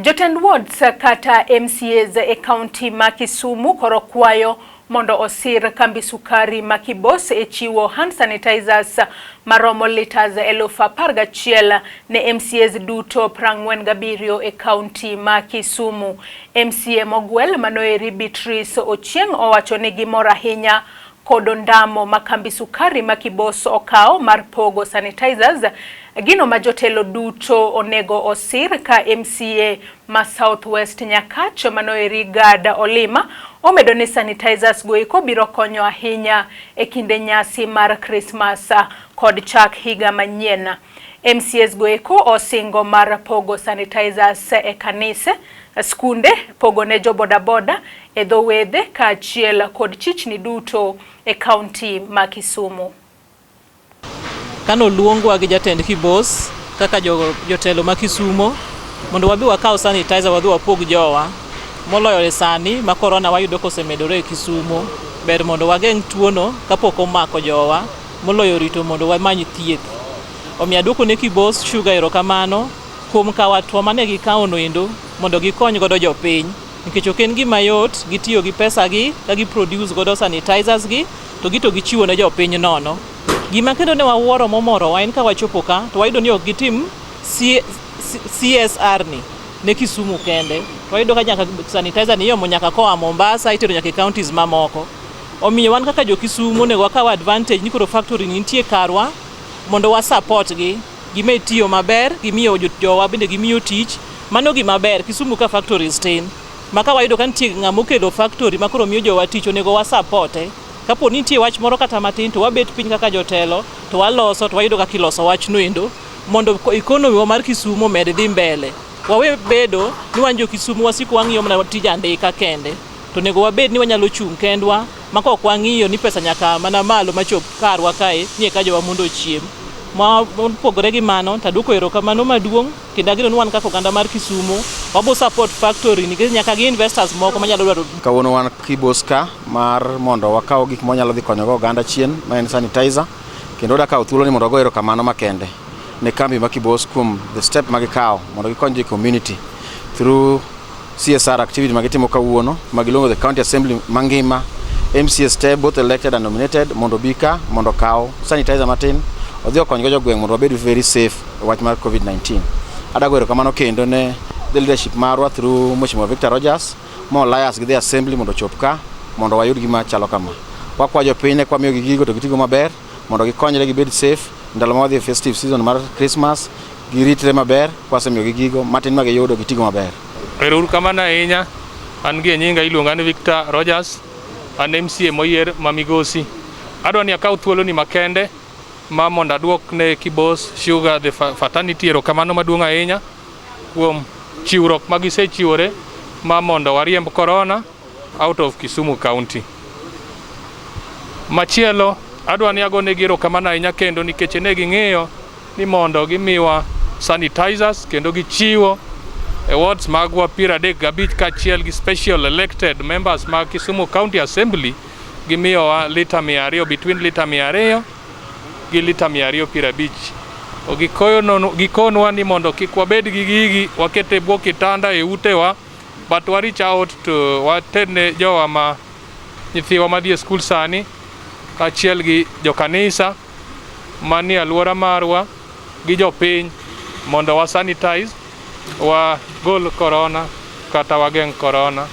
Jotend wards kata MCAs e kaunti ma Kisumu koro kwayo mondo osir kambi sukari ma Kibos e chiwo hand sanitizers maromo litres 11,000 ne MCAs duto 47 e kaunti ma Kisumu. MCA mogwel manoeri Beatrice Ochieng owacho ni gimor ahinya kod ondamo ma kambi sukari ma Kibos okawo mar pogo sanitizers, gino ma jotelo duto onego osir, ka MCA ma South West Nyakach manoeri Gad Olima omedo ni sanitizers goeko biro konyo ahinya e kinde nyasi mar Christmas kod chak higa manyien. MCAs goeko osingo mar pogo sanitizers e kanise, skunde, pogo ne jo bodaboda e dho wedhe kaachiel kod chichni duto e kaunti ma Kisumu. Kano luongwa gi jatend Kibos kaka jotelo ma Kisumo mondo wabi wakaw sanitizer, wadhi wapog jowa, moloyo e sani ma corona wayudo kosemedore e Kisumo. Ber mondo wageng' tuono kapok omako jowa moloyo rito mondo wamany thieth. Omiyo aduoko ne Kibos Sugar erokamano kuom kawo hatua mane gikawo no endo mondo gikony godo jopiny, nikech ok en gima yot gitiyo gi pesa gi ka gi produce godo sanitizers gi to gichiwo ne jopiny nono. Gima kendo ne wawuoro momorowa en ka wachopo ka to wayudo ni ok gitim CSR ni ne Kisumu kende. Wayudo ka nyaka sanitizer ni iomo nyaka koa Mombasa, itero nyaka e counties mamoko. Omiyo wan kaka jo Kisumu onego wakaw advantage ni koro factory ni nitie karwa mondo wa support gi, gimed tiyo maber, gimiyo jowa bende gimiyo tich. Mano gima ber. Kisumu ka factories tin ma ka wayudo ka nitie ng'ama okelo factory ma koro miyo jowa tich, onego wa support e. Kapo ni nitie wach moro kata matin, to wabet piny kaka jotelo to waloso, to wayudo kaka iloso wachno endo mondo economy wa mar Kisumu omed dhi mbele. Wawe bedo ni wan jo Kisumu wasiko wang'iyo mana tij andika kende, to onego wabed ni wanyalo chung' kendwa ma ok wang'iyo ni pesa nyaka mana malo machop karwa kae ni eka jowa mondo ochiem. Mopogore gi mano, to aduoko erokamano maduong' kendo ageno ni wan kaka oganda mar Kisumu wabo support factory nikech nyaka gi investors moko manyalo dwaro. Kawuono wan Kibos ka mar mondo wakaw gik mwanyalo dhi konyogo oganda chien, ma en sanitizer, kendo wadwa kawo thuolo ni mondo wago erokamano makende ne kambi ma Kibos kuom the step ma gikawo mondo gikony jo community through CSR activity ma gitimo kawuono, ma giluongo the county assembly mangima, MCAs te, both elected and nominated, mondo obi ka mondo okaw sanitizer matin odhi okonygo jogweng' mondo wabed very safe e wach mar COVID-19. Adago erokamano kendo ne the leadership marwa through Mheshimiwa Victor Rogers mo liaise gi the assembly mondo ochop ka mondo wayud gima chalo kama. Wakwa jopiny ne kwamiyogi gigo to gitigo maber mondo gikonyre gibed safe ndalo ma wadhi e festive season mar Christmas, giritre maber. Kwasemiyogi gigo matin ma giyudo, gitigo maber. Ero uru kamano ahinya. An gi e nyinga iluonga ni Victor Rogers. An MCA moyier ma Migosi. Adwa ni akaw thuolo ni makende ma mondo aduok ne Kibos Sugar the fraternity erokamano maduong' ahinya kuom chiwruok ma gisechiwore ma mondo wariemb corona out of Kisumu County. Machielo, adwa ni agonegi erokamano ahinya kendo nikech ne ging'iyo ni mondo gimiwa sanitizers kendo gichiwo e wards magwa 35 kaachiel gi special elected members mag Kisumu County Assembly. Gimiyowa lita 200, between lita 200 gi lita 250. To gikonwa ni mondo kik wabed gi gigi waket e bwo kitanda e utewa, but wa reach out to waterne jowa ma nyithiwa madhi e skul sani, kaachiel gi jokanisa manie alwora marwa gi jopiny, mondo wa sanitize, wagol corona kata wageng' corona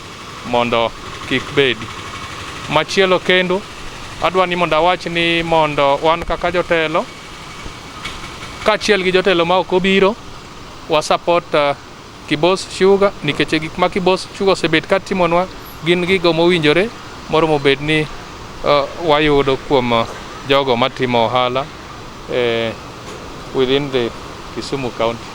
mondo kik bedi. Machielo kendo, adwa ni mondo awach ni mondo wan kaka jotelo kaachiel gi jotelo ma ok obiro wa support Kibos Sugar, nikech gik ma Kibos Sugar osebet ka timonwa gin gigo mowinjore moromo bed ni wayudo kuom jogo matimo ohala within the Kisumu County.